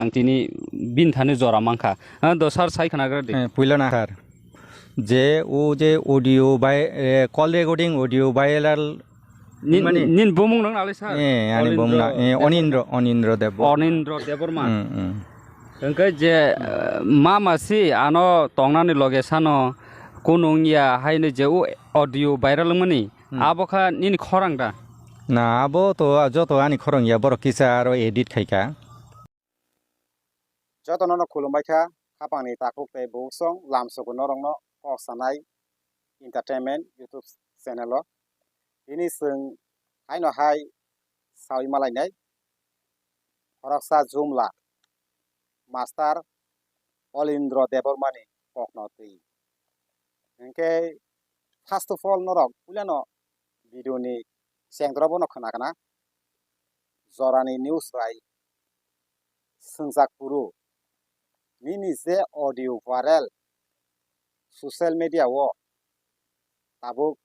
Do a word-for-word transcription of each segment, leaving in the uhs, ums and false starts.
Ang tini bini thani jora mankha. Ha, do sir, sai khwnagra di. Eh, puila na sir. Je o je audio bai, eh, call recording audio viral Nin, mani? Nin bumung nang nalai sir? Eh, ani bumung na, eh, Onindro Debbarma. Onindro, Onindro Debbarma. Onindro Debbarma. Hmm, hmm. Hwnkhe je, eh, mama si ano tongnani loge sano kunung ya haino je o audio viral wngmani. Hmm. Abo kha nini khorang da? Na, abo to joto ani khorang ya, borok kisa aro edit khaika. Jotono no khulumbai kha, khapangni takhuk tei bukhuk song lamsogo norokno kok sanai entertainment YouTube channel o. Tini chwng haino hai saui malainai khoroksa jumla master Olindro Debbarmani kokno twi. Hinkhe first of all norok puilano video ni chengdoro bono khwna khwna jorani news bai swngjak phuru nini je audio viral social media o tabuk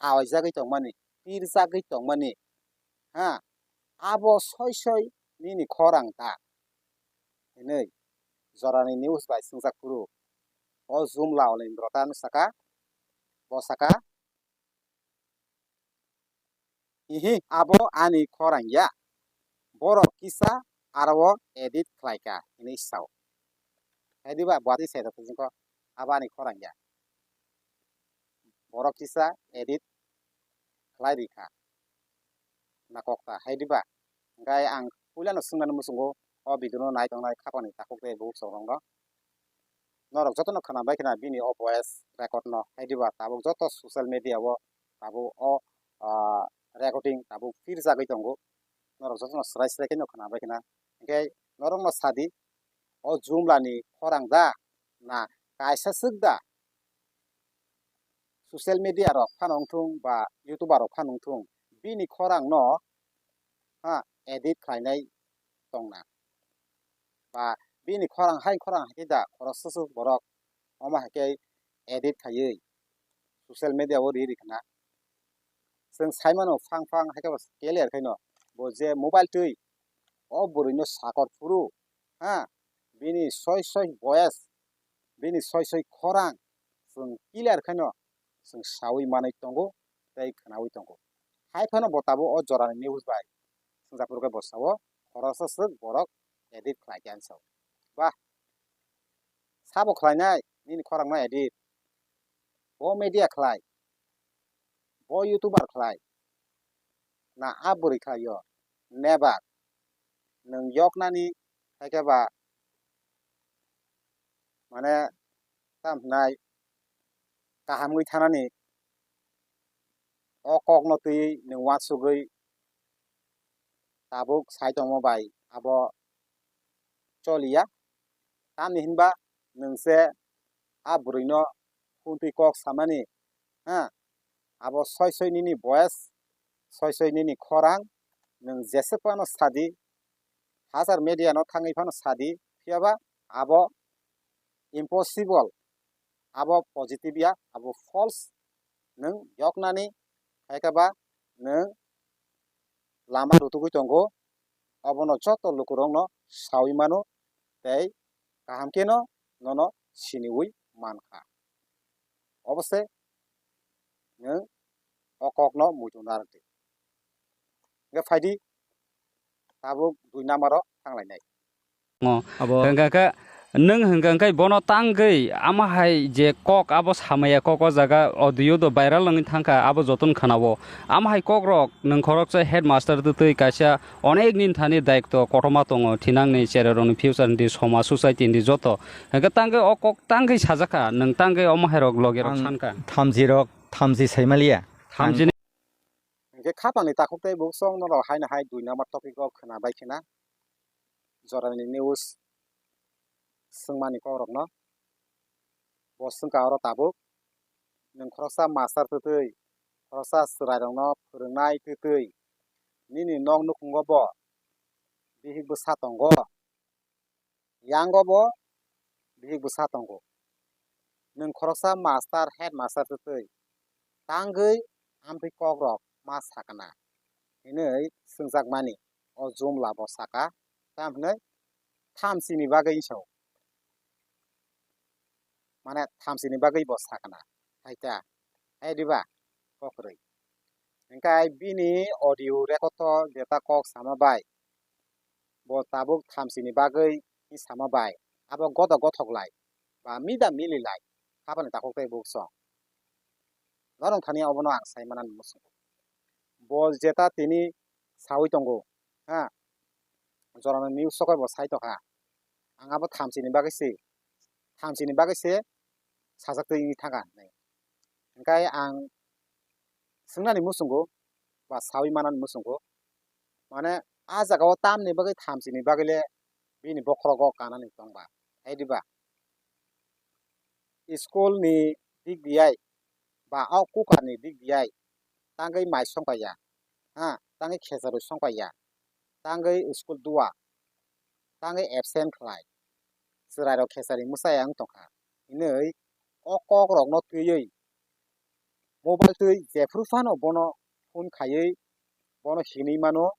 awaijagwi tongmani, pirjagwi tongmani, ha, abo soi soi nini khorang ta hinwi jorani news bai swngjak phuru o jumla Olindro ta no saka, bo saka, Ihi, abo ani khorang ya. Borok kisa aro o edit khlai kha hinwi sao. Hai diba, buatwi sai rok tongkho, abo ani khorang ya. Borok kisa edit khlai ri kha. Na kok ta, hai diba? Hwnkhe ang puilano swngnani muchungo o video no nai tongnai khapangni takhuk tei bukhuk song rok no. Norok jotono khwna bai khna bini o voice record no, hai diba tabuk joto social media o tabuk o, ah, recording tabuk pirjagwi tongo. Norok jotono swrai swrai khe no khwna bai khna. Hinkhe norok no sadi, o jumla ni khorang da na kaisa swk da? Social media rok phano wngthung ba YouTuber rok phano wngthung, bini khorang no, ha, edit khlainai tongna. Ba bini khorang hai khorang hai khe da khoroksa swk borok omo hai khe edit khaiwi social media o ri ri khna. Chwng sai mano phang phang hai khe bo clear khaino bo je mobile twi o bwrwi no sakor phuru, ha, bini soi soi voice, bini soi soi khorang chwng clear khaino chwng saui manwi tongo tei khwnaui tongo. Hai phano bo tabuk o jorani news bai swngjak phuru khe bo sao, khoroksa swk borok edit khlai khe ang sao. Bah, sabo khlainai nini khorang no edit? Bo media khlai, bo YouTuber khlai, na a bwrwi khlai o? Never. Nwng yoknani hai khe ba, mane, tam hwnai, kaham wngwi thanani o kokno twiwi nwng uansugwi tabuk sai tongma bai abo choliya. Tamni hinba nwng se a bwrwino huntwi kok samani, ha, abo soi soi nini voice, soi soi nini khorang, nwng jeswk phano sadi, hajar media no thangwi phano sadi, phiyaba abo impossible, abo positive ya, abo false, nwng yoknani, hai khe ba nwng lama rutugwi tongo, obono joto lukurokno saui mano tei kaham kheno nono siniui mankha. Obo se nwng o kokno muitu narwk di. Hwnkhe phaidi, tabuk dui number o thanglainai. Ngo. Abo hwnkha khe, nwng hwnkha khe bono tangwi ama hai je kok abo samaya kok o jaga audio do viral wngwi thangkha, abo jotono khwnao. Ama hai kok rok nwng khoroksa headmaster twtwi kaisa onek nin thani daitw kotorma tongo, thinangni chererokni future ni, somaj society ni joto. Hwnkhe tangwi o kok tangwi sajakha, nwng tangwi omo hai rok loge rok ang sankha. Thamchi rok, thamchi saimaliya. Thamchi ni. Hwnkhe khapangni takhuk tei buksong norok haino hai dui number topic o khwna bai khna. Jorani news swngmani kokrokno. Bo swngkha oro tabuk. Nwng khoroksa master twtwi, khoroksa chwrairokno phwrwngnai twtwi, nini nok nukhungo bo bihik bwsa tongo, yango bo bihik bwsa tongo. Nwng khoroksa master, headmaster twtwi tangwi amtwi kokrok ma sakna hinwi swngjakmani o jumla bo saka, tamo hinwi thamsini bagwi hinwi sao. Mane thamsini bagwi bo sakana. Hai ta. Hai diba? Kokrwi. Hingkai bini audio record o jeta kok sama bai. Bo tabuk thamsini bagwi hinwi sama bai. Abo godo gothok lai. Ba mida mili lai. Habani takhuk tei buk song. Norok thani obono ang sai manani muchungo. Bo jeta tini sawi tongo, ha, jorano news sokai bo sai tongkha. Ang abo thamsini bagwi se, thamsini bagwi se sajak twi wngwi thangkha hinwi. Hingkai ang swngnani muchungo ba sawi manani muchungo, mane a jagao tamni bagwi thamsini bagwi le bini bokhorogo kanani tongba, hai diba? School ni dik diyai ba o cooker ni dik diyai tangwi mai songpaiya, ha, tangwi khesarwi songpaiya, tangwi school dua, tangwi absent khlai, chwrairok khesari mwchaya wng tongkha hinwi o kokrokno twiwi mobile twi jephru phano bono phone khaiwi bono hinwi mano,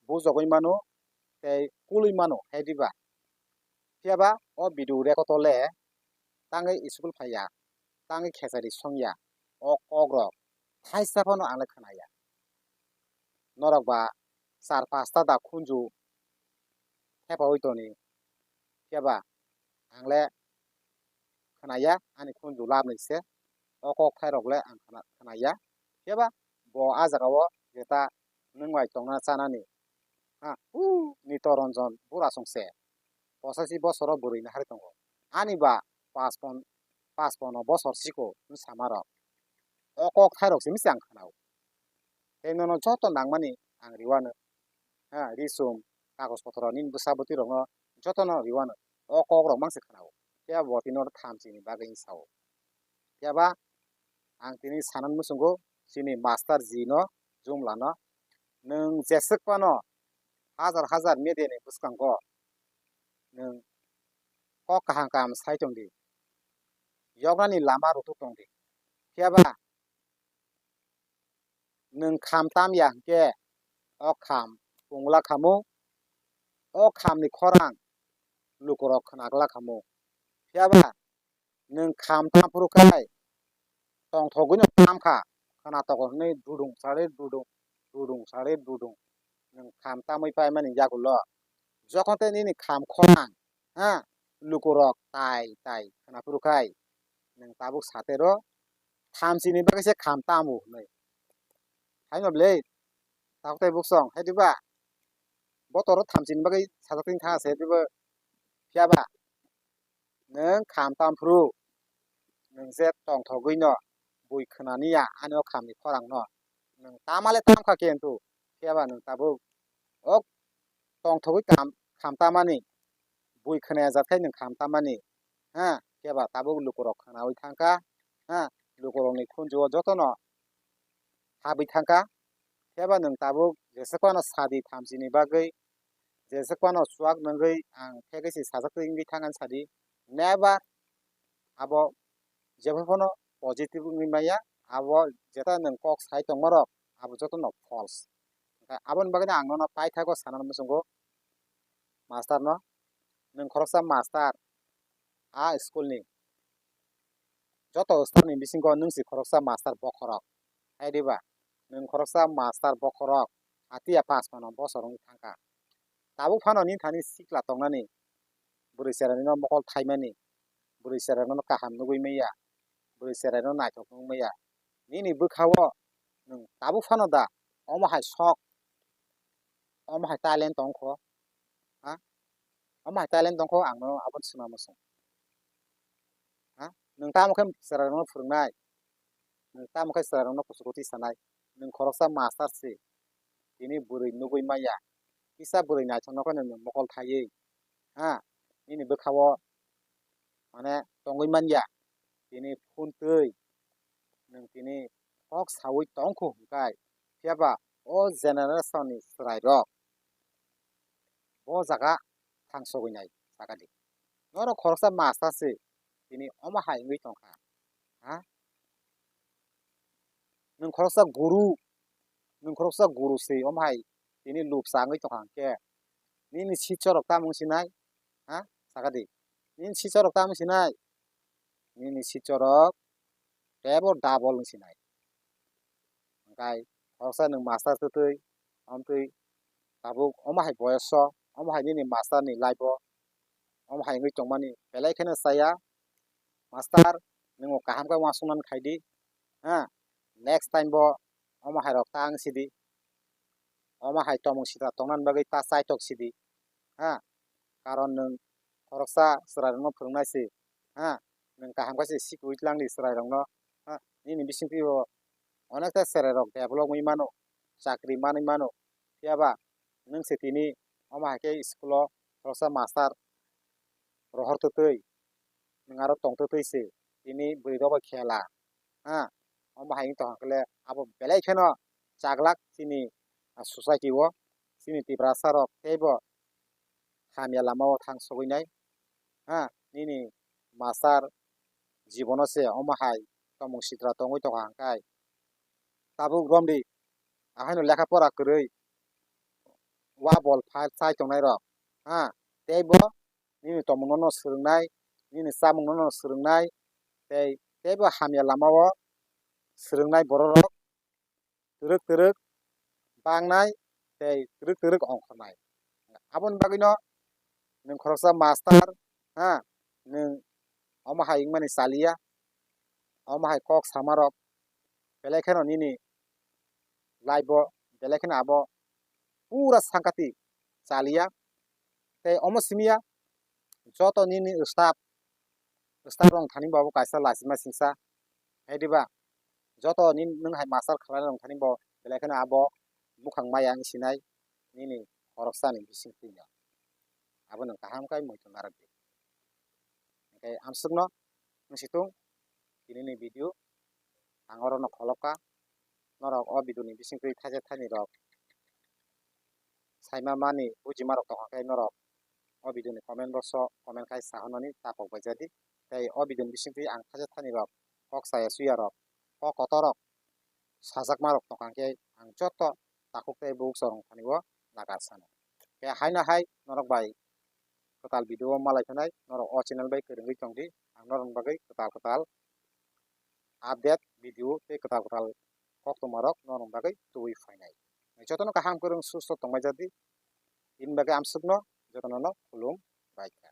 bujogwi mano tei kulwi mano, hai diba? Phiyaba o video record o le tangwi school phaiya, tangwi khesari songya, o kokrok thaisa phano ang le khnaya. Norok ba char pasta da khunju thepaui toni, phiyaba ang le khnaya, ani khunju labni se o kok thairok le ang khna-, khnaya, phiyaba bo a jagao jeta nwng bai tongna chanani, ha, u, Nitoranjan bura song se pochaisi bosoro bwrwi nahari tongo, ani ba paspon, paspono bosor siko wng samarok. O kok thairok simi se ang khnao. Tei nono joto nangmani ang riwano. Ha, risum, kagoj potro nini bwsa bwtwi rokno jotono riwano. O kok rok mangse khnao. Phiya bo tini oro thamsini bagwi wng sao. Phiya ba ang tini sanani muchungo chini master ji no, Jumla no, nwng jeswk phano hajar hajar media ni bwskango nwng kok kaham kaham sai tong di. Yoknani lama rutuk tong di. Phiya ba nwng kham tam ya hwnkhe o kham pungla khamu, o khamni khorang lukurok khwnagla khamu. Phiya ba nwng kham tam phuru khai tongthogwino tam kha, khwnatok hwnwi dudung sari dudung, dudung sari dudung nwng kham tamwi paimani yagulo. Jokhon tei nini kham khorang, ha, lukurok tai tai khwna phuru khai nwng tabuk satero thamsini bagwi se kham tamo hwnwi. Haino ble, tabuk tai buksong, hai diba? Bo toro thamsini bagwi sajak tini tha se diba? Phiya ba? Nwng kham tam phuru, nwng je tongthogwi no bui khwnani ya ani o khamni khorang no. Nwng tamale tamkha kintu, phiya ba nwng tabuk o tongthogwi kam, kham tamani, bui khwnaya jat khai nwng kham tamani, ha, phiya ba tabuk lukurok khwnawi thangkha, ha, lukurokni khunju o jotono habwi thangkha, phiya ba nwng tabuk jeswk phano sadi thamsini bagwi, jeswk phano chuak nungwi ang phegwi se sajak twi wngwi thangani sadi, never abo jephru phano positive wngwi maya, abo jeta nwng kok sai tongmarok abo jotono false. Hwnkhe aboni bagwino ang nono paithago sanani muchungo master no, nwng khoroksa master a school ni joto staff ni bisingo nwng se khoroksa master bokhorok, hai diba? Nwng khoroksa master bokhorok, atiya paspano bosor wngwi thangkha. Tabuk phano nini thani sikla tongnani, bwrwi cheraino mokol thaimani, bwrwi cheraino kaham nugwi manya, bwrwi cheraino naithok nugwi manya. Nini bwkhao nwng tabuk phano da omo hai sok, omo hai talent tongkho, ha? Omo hai talent tongkho, ang nono abono swngna muchung. Ha? Nwng tamo khe chwrairokno phwrwngnai? Nwng tamo khe chwrairokno kuchugo twi sanai? Nwng khoroksa master se. Tini bwrwi nugwi manya. Kisa bwrwi naithokno khe nwng mokol thaiwi, ha, nini bwkhao mane tongwi manya. Tini phone twi nwng tini kok sawi tongkhu hwnkhe, phiyaba o generation ni chwrairok bo jaga thangsogwi nai jaga di. Norok khoroksa master se, tini omo hai wngwi tongkha. Ha? Nwng khoroksa guru, nwng khoroksa guru se omo hai tini lupsa wngwi tongkha hwnkhe, nini sichorok tamo wng sinai? Ha? Saka di. Nini sichorok tamo sinai? Nini sichorok tebo double wng sinai. Hwnkhe khoroksa nwng master twtwi, amtwi tabuk omo hai boyoso, omo hai nini master ni life o, omo hai wngwi tongmani belai kheno chaya. Master, nwng kaham khe uansuknani khai di, ha? Next time bo omo hai rok ta wng sidi, omo hai tomung sitra tongnani bagwi ta chaitok sidi, ha? Karon nwng khoroksa chwrairokno phwrwngnai se, ha? Nwng kaham khe se sikui tlang di chwrairokno, ha? Nini bisingtwi bo onekta chwrairok develop wngwi mano, chakri manwi mano, phiyaba nwng se tini omo hai khe school o khoroksa master rohor twtwi, nwng aro tong twtwi se, tini bwrwi rok bai khela, ha? Omo hai wng tong khe le abo belai kheno chaglak chini, ah, society o, chini Tiprasa rok teibo hamya lama o thang sogwi nai, ha? Nini master jibono se omo hai tomung sitra tongwi tong kha hwnkhe tabuk romdi, ahaino lekha pora kwrwi, wa bol phai chai tongnai rok, ha? Teibo nini tomungno no swrwngnai, nini chamungno no swrwngnai, tei teibo hamya lama o swrwngnai borok rok twrwk twrwk bangnai tei twrwk twrwk ongkhornai. Aboni bagwino nwng khoroksa master, ha, nwng omo hai wngmani chaliya, omo hai kok samarok belai kheno nini life o belai kheno abo pura sangkati chaliya. Tei omo simiya joto nini staff, staff rok thani bo abo kaisa lachima singsa hai diba, joto ni nwng hai master khalai rok thani bo belai kheno abo bukhang maya wng sinai nini khoroksani bisingtwi no. Abo nwng kaham khe muitu narwk di. Hwnkhe amsukno wng situng tinini video ang oro no kholopkha. Norok o video ni bisingtwi thaisa thaini rok saima mani bujima rok tongkha khe norok o video ni comment box o comment khai sa hwnwi tapok bai jadi. Tei o video ni bisingtwi ang thaisa thaini rok kok saya suya rok, kok kotor rok sajakma rok tongkha khe ang joto takhuk tei bukhuk chwrwng thani o nagar sano. Khe haino hai norok bai kwtal video o malai phinai, norok o channel bai kwrwngwi tongdi, ang norokni bagwi kwtal kwtal update video tei kwtal kwtal koktwma rok norokni bagwi tubui phainai. Jotono kaham kwrwng susto tongbai jadi, tini bagwi amsukno jotono no khulum bai kha.